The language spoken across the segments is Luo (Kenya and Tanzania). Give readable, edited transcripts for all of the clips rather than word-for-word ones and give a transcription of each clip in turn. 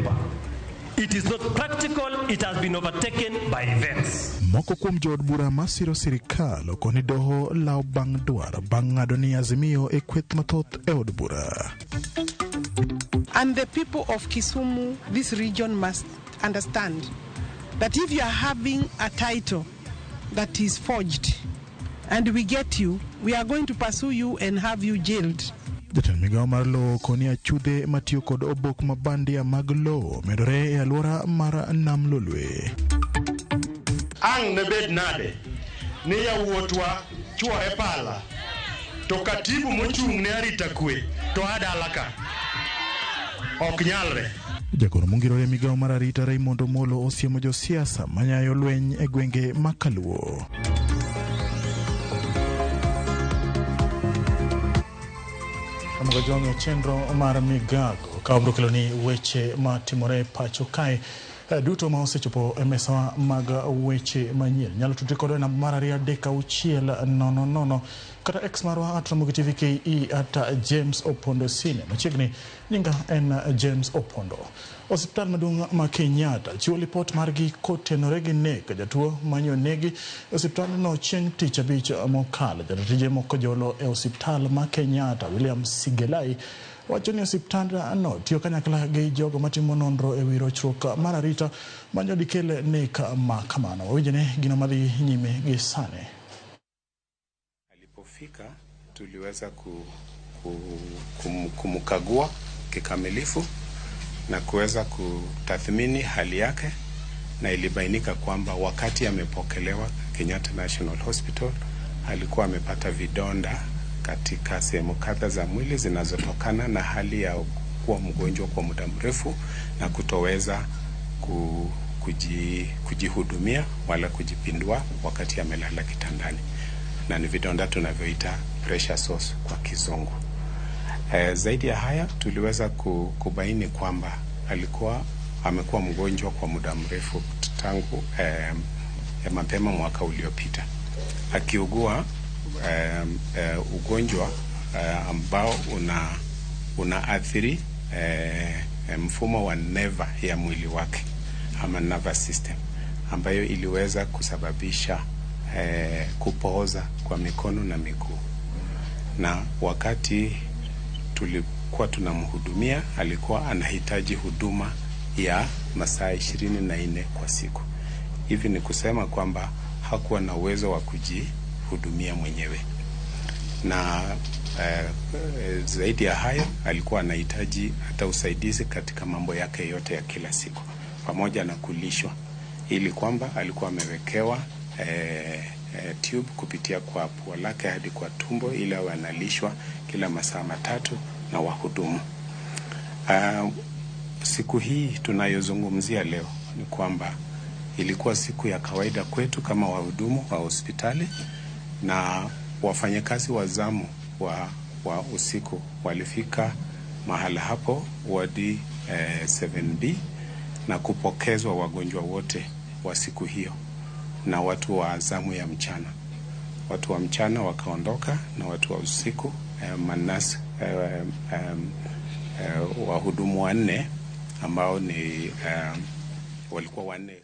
paper. It is not practical, it has been overtaken by events. Moko kuom jood bura masiro sirikal okoni doho law bang' dwaro bang' ng'ado ni Azimio e kweth mathoth e od bura. And the people of Kisumu, this region, must understand that if you are having a title that is forged and we get you, we are going to pursue you and have you jailed. Jatend migao mar lowo okoni achudhe matiyo kod obok mabandia mag lowo medore e alwora mar Nam Lolwe. Ang' ne bed nade ni yawuotwa chwore pala to katibu mochung' ne arita kwe to a dala ka ok nyalre. Jagoro mongirore e migao mar arita Raymond Omolo osiemo josiasa manyayo lweny e gwenge ma Kaluo. Ramogi Ojwang' e chenro mar migago ka wabiro kelo ni weche matimore pacho kae duto ma osechopo e mesa mag weche manyien. Nyalo tudri kodwa e namba mar 23600 kata X marwa at Ramogi TV KE at James Opondo Sine. Machiegni nyinga en James Opondo. Osiptal maduong' ma Kenyatta chiwo lipot margi kotenore gi nek jatuo manyo negi e osiptandno chieng' tich abich mokalo. Jatije moko jolo e osiptal ma Kenyatta William Sigelai wacho ni osiptandno tiyo kanyakla gi jogo matimo nonro e wi rochruok mar arita manyo dikel nek ma kamano. Wawinjne gino madhi nyime gi sani. Alipofika tuliweza kumkagua kikamilifu na kuweza kutathmini hali yake, na ilibainika kwamba wakati amepokelewa Kenyatta National Hospital alikuwa amepata vidonda katika sehemu kadha za mwili zinazotokana na hali ya kuwa mgonjwa kwa muda mrefu na kutoweza kujihudumia wala kujipindua wakati amelala kitandani, na ni vidonda tunavyoita pressure sores kwa kizungu. Zaidi ya haya tuliweza kubaini kwamba alikuwa amekuwa mgonjwa kwa muda mrefu tangu mapema mwaka uliopita, akiugua ugonjwa ambao unaathiri mfumo wa neva ya mwili wake ama nervous system, ambayo iliweza kusababisha kupooza kwa mikono na miguu. Na wakati tulikuwa tunamhudumia alikuwa anahitaji huduma ya masaa 24 kwa siku. Hivi ni kusema kwamba hakuwa na uwezo wa kujihudumia mwenyewe, na zaidi ya hayo alikuwa anahitaji hata usaidizi katika mambo yake yote ya kila siku, pamoja na kulishwa, ili kwamba alikuwa amewekewa tube kupitia kwa pua lake hadi kwa tumbo, ili awe analishwa kila masaa matatu na wahudumu. Siku hii tunayozungumzia leo ni kwamba ilikuwa siku ya kawaida kwetu kama wahudumu wa hospitali, na wafanyakazi wa zamu wa usiku walifika mahala hapo wadi 7B na kupokezwa wagonjwa wote wa siku hiyo na watu wa zamu ya mchana. Watu wa mchana wakaondoka na watu wa usiku manasi wahudumu wanne ambao ni walikuwa wanne.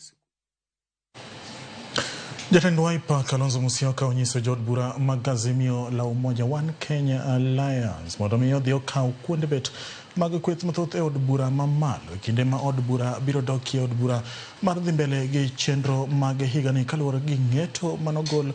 Jatend Wiper Kalonzo Musyoka onyiso jood bura mag Azimio la Umoja One Kenya Alliance mondo mi odhi okaw kuonde bet mag kweth mathoth e od bura mamalo e kinde ma od bura biro dokie od bura mar dhi mbele gi chenro mag higani kaluwore gi ng'eto manogol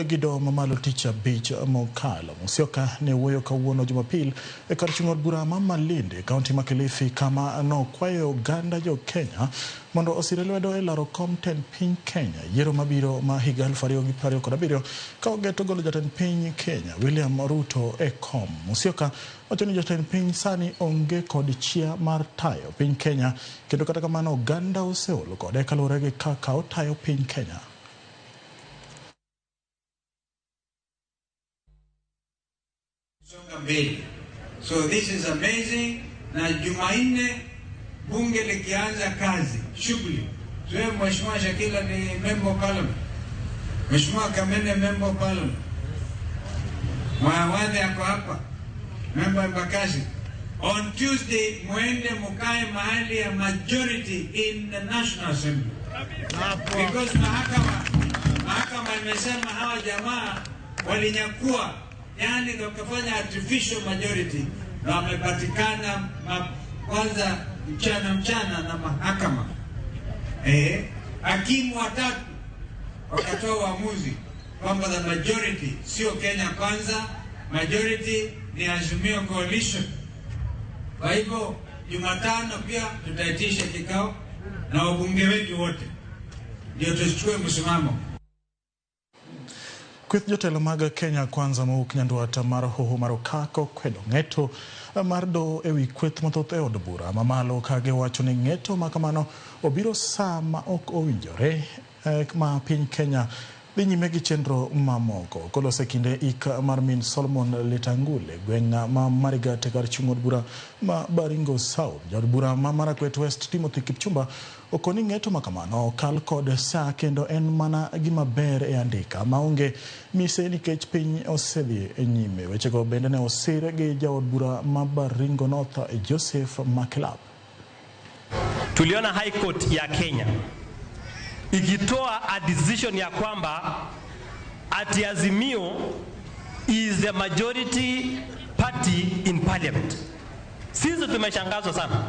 gi doho mamalo tich abich mokalo. Musyoka ne wuoyo kawuono Jumapil e kar chung' od bura ma Malindi e kaunti ma Kilifi kama nokwayo oganda jo Kenya mondo osire lwedo e laro kom tend piny Kenya yiero mabiro ma higa 2027 ka ogeto golo jatend piny Kenya William Ruto e kom. Musyoka wacho ni jatend piny sani onge kod chia mar tayo piny Kenya kendo kata kamano oganda oseol kode kaluwore gi kaka otayo piny Kenya. Songa mbele. So this is amazing. Na Jumanne bunge likianza kazi shughuli, so Mheshimiwa Shakila ni member of parliament, Mheshimiwa Kamene member of parliament, Mwawadhi ako hapa, member Mbakasi, On Tuesday muende mukae mahali ya majority in the National Assembly. Because mahakama imesema hawa jamaa walinyakua, yani wakafanya artificial majority na wamepatikana kwanza mchana na mahakama. Hakimu watatu wakatoa uamuzi kwamba the majority sio Kenya Kwanza, majority ni Azimio Coalition. Kwa hivyo Jumatano pia tutaitisha kikao na wabunge wetu wote ndio tuchukue msimamo. Kweth jotelo mag Kenya Kwanza mowuok nyandwat mar Hoho mar Okak okwedo ng'eto mar doho ewi kweth mathoth e od bura mamalo ka giwacho ni ng'eto ma kamano obiro saa ma ok owinjore ma piny Kenya dhi nyime gi chenro mamoko. Kolose kinde ik mar min Solomon Letangule gweng' ma Marigat kar chung' od bura ma Baringo South, jaod bura ma Marakwet West Timothy Kipchumba okoni ng'eto ma kamano okal kod saa kendo en mana gima ber e andika maonge mise nikech piny osedhi nyime. Wechego bende ne osir gi jaod bura ma Baringo North Joseph Makelap. Tuliona High Court ya Kenya ikitoa a decision ya kwamba ati Azimio is the majority party in parliament. Sisi tumeshangazwa sana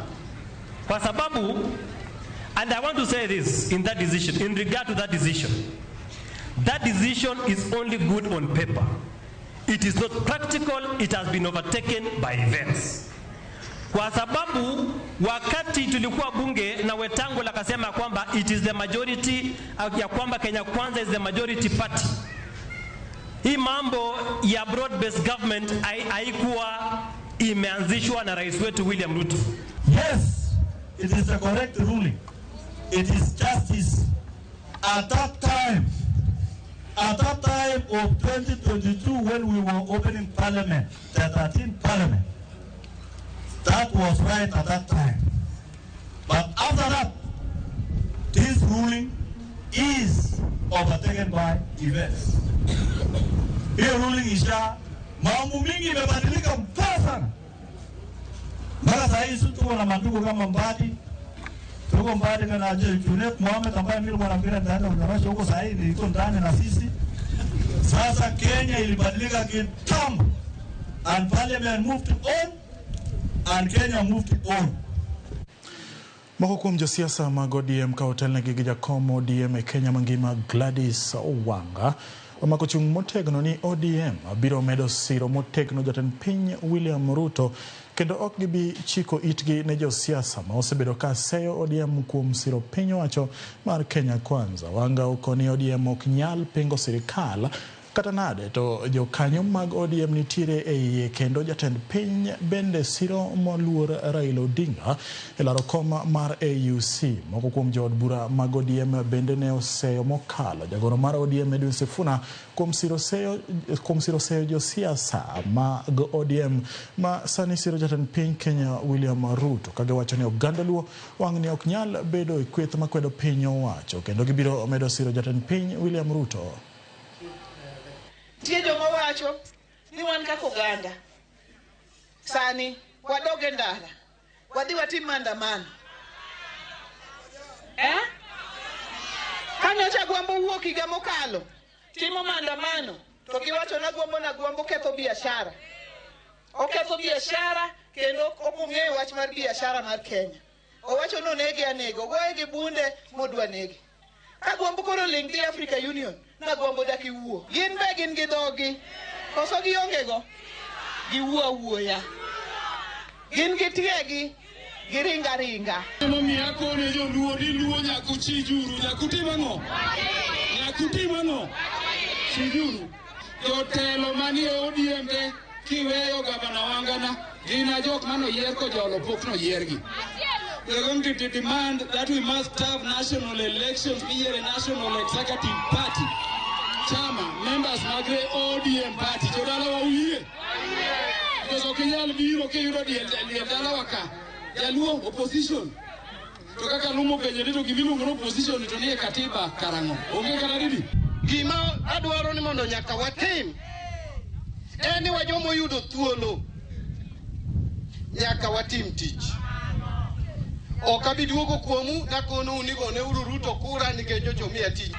kwa sababu, and I want to say this in that decision, in regard to that decision, that decision is only good on paper. It is not practical, it has been overtaken by events. Kwa sababu wakati tulikuwa bunge na Wetangula akasema kwamba it is the majority, ya kwamba Kenya Kwanza is the majority party. Hii mambo ya broad based government haikuwa imeanzishwa na rais wetu William Ruto. Yes, it is the correct ruling. It is justice. At that time of 2022 when we were opening parliament, the 13th parliament, that was right at that time. But after that, this ruling is overtaken by events. Hiyo ruling isha, mambo mingi imebadilika mbaya sana. Mara saa hii tuko na mandugu kama Mbadi, tuko Mbadi na Junet Mohamed ambaye mimi nilikuwa nafikiri nitaenda kunyorosha huko, saa hii niko ndani na sisi. Sasa Kenya ilibadilika kitambo and parliament moved on and Kenya moved on. Moko kuom josiasa mag ODM ka otelnegi gi jakom ODM e Kenya mangima Gladys Wanga omako chung' motegno ni ODM biro medo siro motegno jatend piny William Ruto kendo ok gibi chiko itgi ne josiasa ma osebedo ka seyo ODM kuom siro piny owacho mar Kenya Kwanza. Wanga okoni ODM ok nyal pingo sirikal kata nade to jokanyo mag ODM nitiere e iye kendo jatend piny bende siro moluor Raila Odinga e laro kom mar AUC. Moko kuom jood bura mag ODM bende ne oseyo mokalo jagoro mar ODM Edwin Sifuna kuom siro seyo josiasa mag ODM ma sani siro jatend piny Kenya William Ruto kagiwacho ni oganda Luo wang'ni ok nyal bedo e kweth makwedo piny owacho kendo gibiro medo siro jatend piny William Ruto. Nitie joma wacho ni wan kaka oganda sani wadog e ndara wadhi watim maandamano. Kanyocha Agwambo wuok higa mokalo timo maandamano to giwacho na Agwambo na Agwambo ketho biashara. Oketho biashara kendo ok ong'eyo wach mar biashara mar Kenya. Owacho ni onege anega, ogoye gi bunde modwa nege. Ka Agwambo koro ling' dhi Africa Union, na Agwambo dak iwuo. Gin be gin gi dhogi, koso gionge go? Giwuo awuoya. Gin gi tiegi, giringa ringa. Emomiyo akone joluo ni luo nyaka uchijuru, nyaka utim ang'o? Nyaka utim ang'o? Chijuru. Jotelo manie ODM te kiweyo gavana Wangana, gin jok manoyier kojolo pok noyiergi. We are going to demand that we must have national elections, be a national executive party. Chama, members magre ODM party, jodala wa uyie. Because okinyal biro kiyudo diel dalawa ka, jaluo opposition. To kaka lumo penjo ni to gimiluongo ni opposition to nie katiba karang'o? Onge kata didi? Gima adwaro ni mondo nyaka watim en ni wajomo yudo thuolo. Nyaka watim tich. Ok abi duogo kuomu nakonou ni goneuru Ruto kura nikech nyocha omiya tich.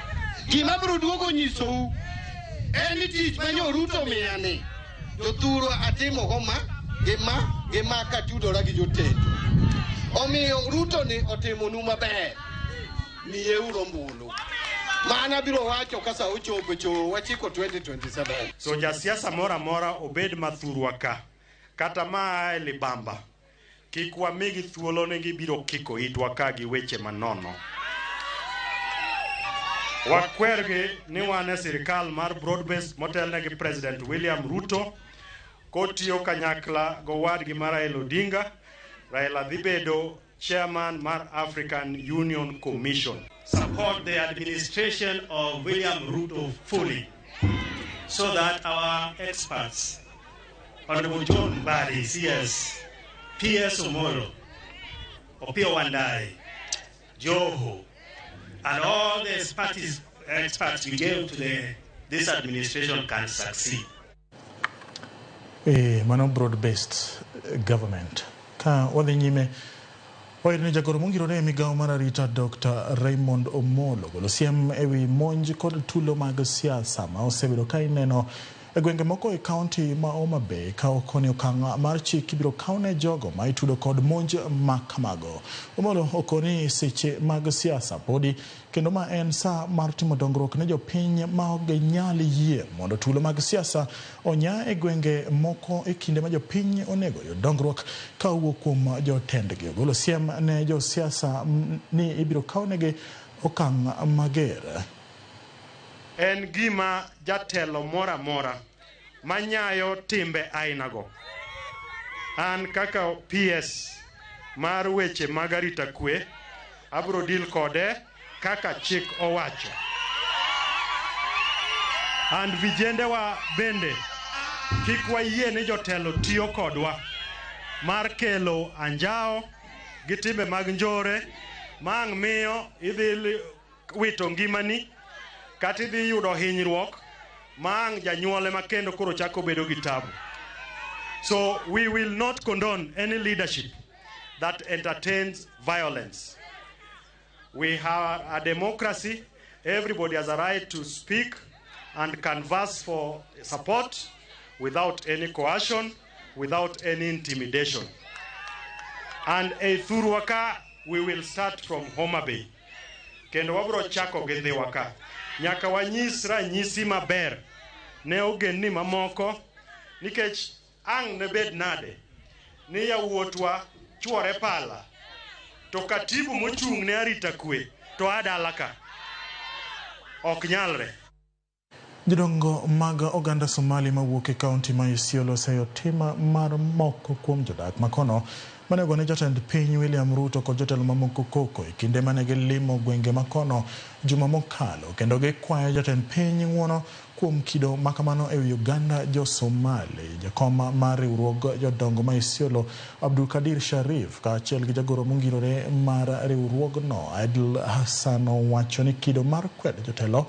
Gima abiro duogo nyisou en ni tich ma nyo Ruto miya ni jothurwa atimogo ma gi ma gi ma katudora gi jotelo. Omiyo Ruto ni otimonu maber. Miyeuru ombulu. Mano abiro wacho ka sa ochopo cho wachiko 2027. So jasiasa moro amora obed mathurwa ka kata maa e libamba kik wamigi thuolo ni gibiro kiko itwa ka gi weche manono. Wakwergi ni wan e sirikal mar broad based motelne gi President William Ruto kotiyo kanyakla gowadgi mar Raila Odinga. Raila dhi bedo chairman mar African Union Commission. Support the administration of William Ruto fully so that our experts, Honorable John Mbadi, CS, PS Omolo, Opiyo Wandayi, Joho, and all the experts we gave to this administration can succeed. Mano broad based government. Ka wadhi nyime wayudo ni jagoro mongirore e migawo mar arita Dr. Raymond Omolo golo siem ewi monj kod tulo mag siasa ma osebedo ka ineno e gwenge moko e kaunti ma Homa Bay ka okoni okang' mar chik ibiro kawne jogo ma itudo kod monj ma kamago. Omolo okoni seche mag siasa podi kendo ma en sa mar timo dongruok ne jopiny ma ok ginyal yie mondo tulo mag siasa onya e gwenge moko e kinde ma jopiny onego yud dongruok ka owuok kuom jotendgi. Ogolo siem ne josiasa ni ibiro kawnegi okang' mager. En gima jatelo moro amora manyayo timbe ainago. An kaka PS mar weche mag arita kwe, abiro deal kode kaka chik owacho. And vijendewa bende kik wayie ni jotelo tiyo kodwa mar kelo anjawo gi timbe mag njore ma ang' miyo idhi wito ngimani kata idhi yudo hinyruok ma ang' janyuol ema kendo koro chako bedo gi tabu. So we will not condone any leadership that entertains violence. We have a democracy. Everybody has a right to speak and canvass for support without any coercion, without any intimidation. And e thurwa ka, we will start from Homa Bay. Kendo wabro chako gi dhiwa ka. Nyaka wanyis ranyisi maber ne ogendni mamoko nikech ang' ne bed nade ni yawuotwa chwore pala to katibu mochung' ne arita kwe to a dala ka. Ok nyalre. Jodongo mag oganda Somali mawuok e kaunti ma Isiolo oseyo tim mar moko kuom jodak makono mane ogone jatend piny William Ruto kod jotelo mamoko koko e kinde mane gilimo gwenge makono juma mokalo kendo gikwayo jatend piny ng'uono kuom kido makamano ewi oganda jo Somali. Jakom mar riwruog jodongo ma Isiolo Abdulkadir Sharif kaachiel gi jagoro mongirore mar riwruogno Adil Hassan owacho ni kido mar kwedo jotelo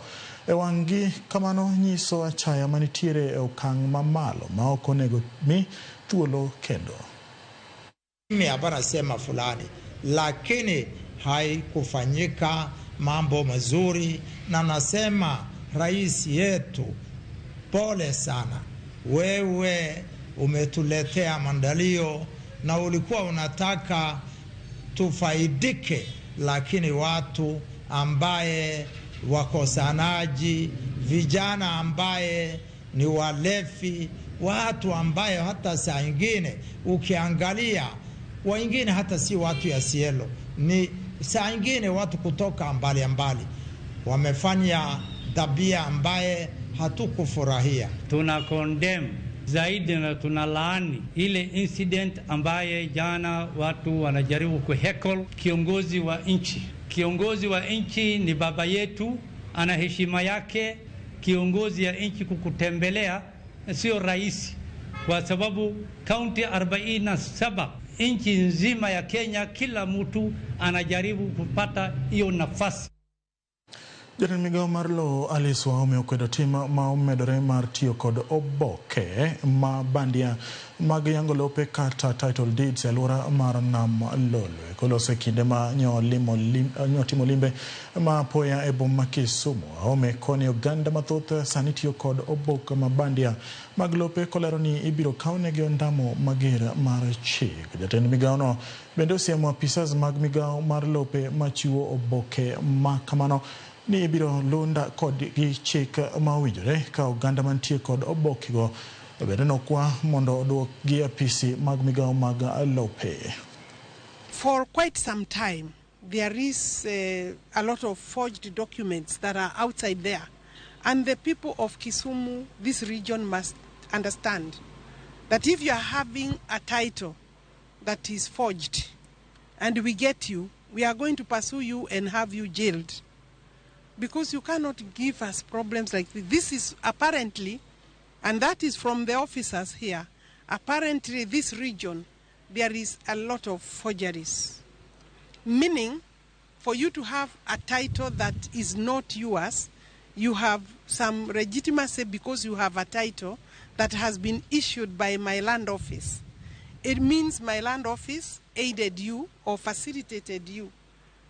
e wang'gi kamano nyiso achaya manitiere e okang' mamalo ma ok onego mi thuolo kendo. Mimi hapana sema fulani, lakini haikufanyika mambo mazuri, na nasema rais yetu pole sana, wewe umetuletea maandalio na ulikuwa unataka tufaidike, lakini watu ambaye wakosanaji, vijana ambaye ni walefi, watu ambaye hata saa ingine ukiangalia wengine hata si watu ya Isiolo, ni saa ingine watu kutoka mbali mbali wamefanya tabia ambaye hatukufurahia. Tuna condemn zaidi na tunalaani ile incident ambaye jana watu wanajaribu kuheckle kiongozi wa nchi. Kiongozi wa nchi ni baba yetu, ana heshima yake. Kiongozi ya nchi kukutembelea sio rahisi, kwa sababu kaunti 47 nchi nzima ya Kenya, kila mtu anajaribu kupata hiyo nafasi. Jatend migao mar lowo Alice Wahome okwedo tim ma omedore mar tiyo kod oboke ma bandia mag yango lope kata title deeds e alwora mar Nam Lolwe. Koloso e kinde ma nyotimo limbe ma apoya e boma ma Kisumu. Wahome koni oganda mathoth sani tiyo kod oboke ma bandia mag lope kolero ni ibiro kawnegi ondamo mager mar chik. Jatend migaono bende osiemo apisas mag migao mar lope machiwo oboke ma kamano ni ibiro lunda kod gi chik ma owinjore ka oganda mantie kod obokego bende nokwa mondo oduokgi apisi mag migao mag lope. For quite some time, there is a lot of forged documents that are outside there. And the people of Kisumu, this region, must understand that if you are having a title that is forged and we get you, we are going to pursue you and have you jailed. Because you cannot give us problems like this. This is apparently, and that is from the officers here, apparently this region, there is a lot of forgeries. Meaning, for you to have a title that is not yours, you have some legitimacy because you have a title that has been issued by my land office. It means my land office aided you or facilitated you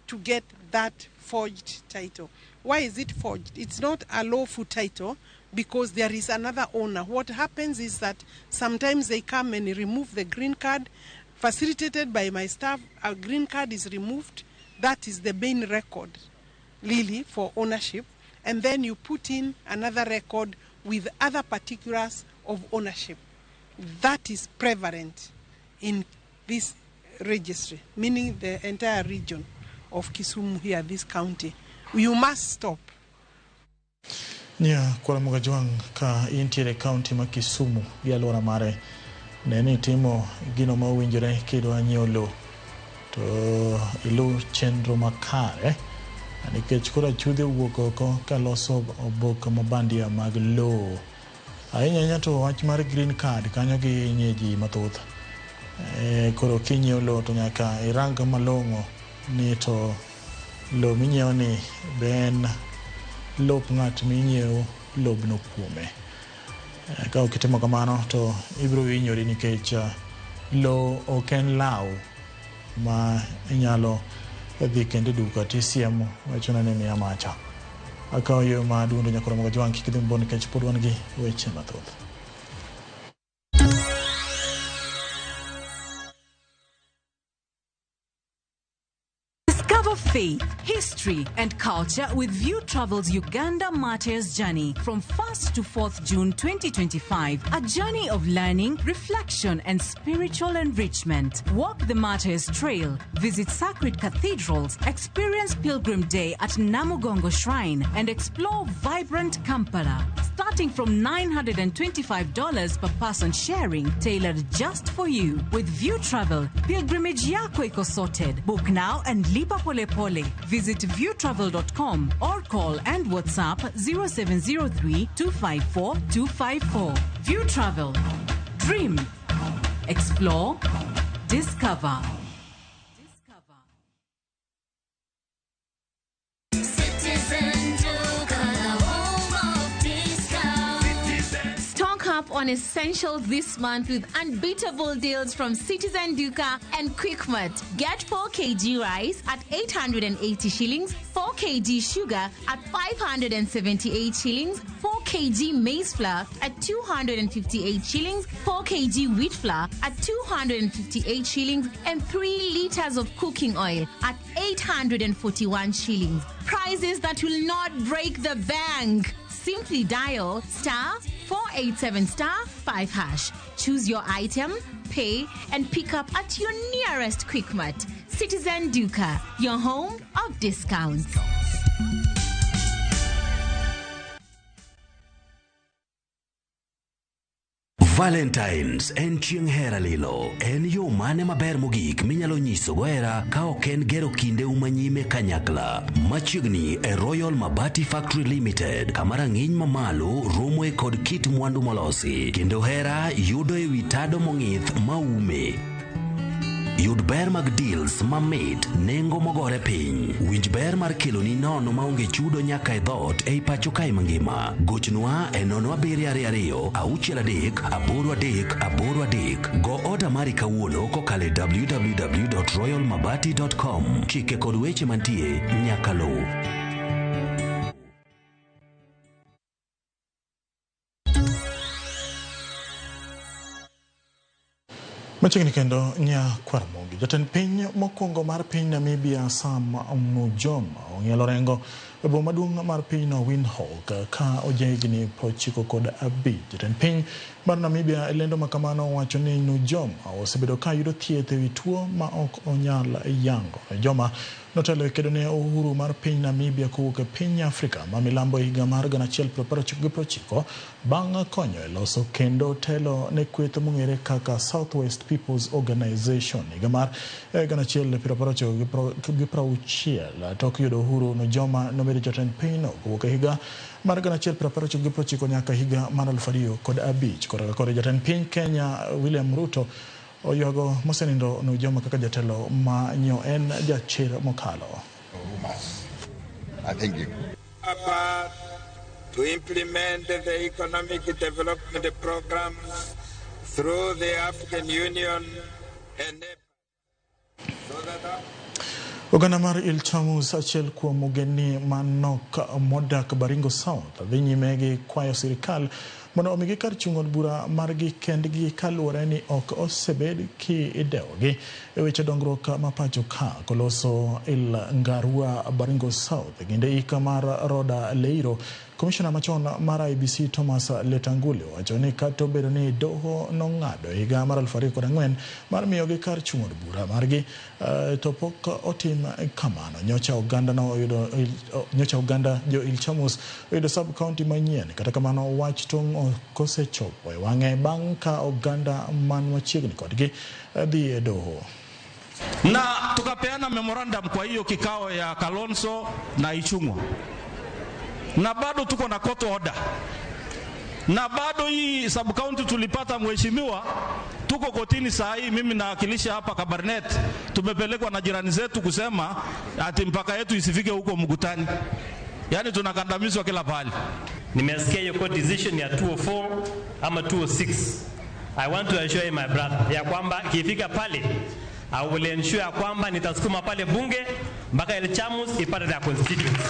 to get that forged title. Why is it forged? It's not a lawful title because there is another owner. What happens is that sometimes they come and remove the green card. Facilitated by my staff, a green card is removed. That is the main record, really, for ownership. And then you put in another record with other particulars of ownership. That is prevalent in this registry, meaning the entire region of Kisumu here, this county. You must stop. Nya kwala Mogajwang' ka intiere e kaunti ma Kisumu gi alwora mare ne ni itimo gino ma owinjore kidwa nyiewo lowo to iluw chenro makare nikech koro achudhe owuok oko kaloso oboke ma bandia mag lowo. Ahinya ahinya to wach mar green card kanyo gihinye ji mathoth. Koro kinyiewo lowo to nyaka irang malong'o ni to lowo minyiewo ni be en lop ng'at minyiewo lobno kuome. Ka ok itimo kamano to ibiro hinyori nikech lowo ok en law ma inyalo dhi kendo e duka tisiemo wachona ni miya macha. Akawo yo ma duondo nyakoro Mogajwang' kik idhi mabor nikech pod wan gi weche mathoth. Discover faith, history, and culture with View Travel's Uganda Martyrs Journey from 1st to 4th June 2025. A journey of learning, reflection, and spiritual enrichment. Walk the Martyrs Trail, visit sacred cathedrals, experience Pilgrim Day at Namugongo Shrine, and explore vibrant Kampala. Starting from $925 per person sharing, tailored just for you. With View Travel, pilgrimage yako iko sorted. Book now and lipa pole pole. Visit viewtravel.com or call and WhatsApp 0703 254 254. View Travel. Dream. Explore. Discover. Stock up on essentials this month with unbeatable deals from Citizen Duka and Quickmart. Get 4 kg rice at 880 shillings, 4 kg sugar at 578 shillings, 4 kg maize flour at 258 shillings, 4 kg wheat flour at 258 shillings, and 3 liters of cooking oil at 841 shillings. Prices that will not break the bank. Simply dial star 487 star 5 hash. Choose your item, pay, and pick up at your nearest Quickmart. Citizen Duka, your home of discounts. Valentines en chieng' hera lilo. En yo mane maber mogik minyalo nyisogo hera ka ok en gero kindeu manyime kanyakla? Machiegni e Royal Mabati Factory Limited, kama rang'iny mamalo romoe kod kit mwandu molosi, kendo hera yudo ewi tado mong'ith maume. Yud ber mag deals mamit, nengo mogore piny. Winj ber mar keloni nono maonge chudo nyaka e dhoot ei pacho kae mangima. Gochnwa e 0722 63 83 3. Go oda mari kawuono kokalo e www.royalmabati.com. Chike kod weche mantie nyaka luw. Machiegni kendo Nyakwar Mogi, jatend piny mokwongo mar piny Namibia Sam Nujoma ong'ielo orengo e boma maduong' mar pinyno Windhoek ka ojahigni 95. Jatend piny mar Namibia e lendo ma kamano owacho ni Nujoma osebedo ka yudo thieth ewi tuo ma ok onyal yango. Nujoma notelo e kedo ne uhuru mar piny Namibia kowuok e piny Afrika ma milambo e higa mar 1990 bang' konyo e loso kendo telo ne kweth mong'ere kaka Southwest People's Organization higa mar 1960. Tok yudo uhuru, Nujoma nobedo jatend pinyno kowuok e higa mar 1990 nyaka higa mar 2005. Korka kore jatend piny Kenya William Ruto oywago mosenindo Nujoma kaka jatelo ma nyo en jachir mokalo. I thank you. To implement the economic development programs through the African Union and so that Oganda mar Ilchamus, achiel kuom ogendni manok modak Baringo South, dhi nyime gi kwayo sirikal mondo omigi kar chung' od bura margi kendgi kaluwore ni ok osebed kidewogi e weche dongruok ma pacho ka. Koloso Il Ngarua Baringo South e kinde ik mar Roda Leiro, Komishona machon mar IEBC Thomas Letangule owacho ni kata obedo ni doho nong'ado e higa mar 2004 mar miyogi kar chung' od bura margi, to pok otim kamano. Nyocha oganda nyocha oganda jo Ilchamus oyudo sub county manyien. Kata kamano wach tong' ok osechopo e wang'e bang' ka oganda man machiegni kodgi dhi e doho. Na tukapeana memorandum kwa hiyo kikao ya Kalonzo na Ichung'wa, na bado tuko na court order, na bado hii sub county tulipata mheshimiwa, tuko kotini saa hii. Mimi nawakilisha hapa Kabarnet, tumepelekwa na jirani zetu kusema ati mpaka yetu isifike huko Mugutani, yaani tunakandamizwa kila pahali. Nimesikia hiyo court decision ya 204 ama 206. I want to assure you my brother ya kwamba ikifika pale I will ensure ya kwamba nitasukuma pale bunge mpaka Ilchamus ipate their constituency.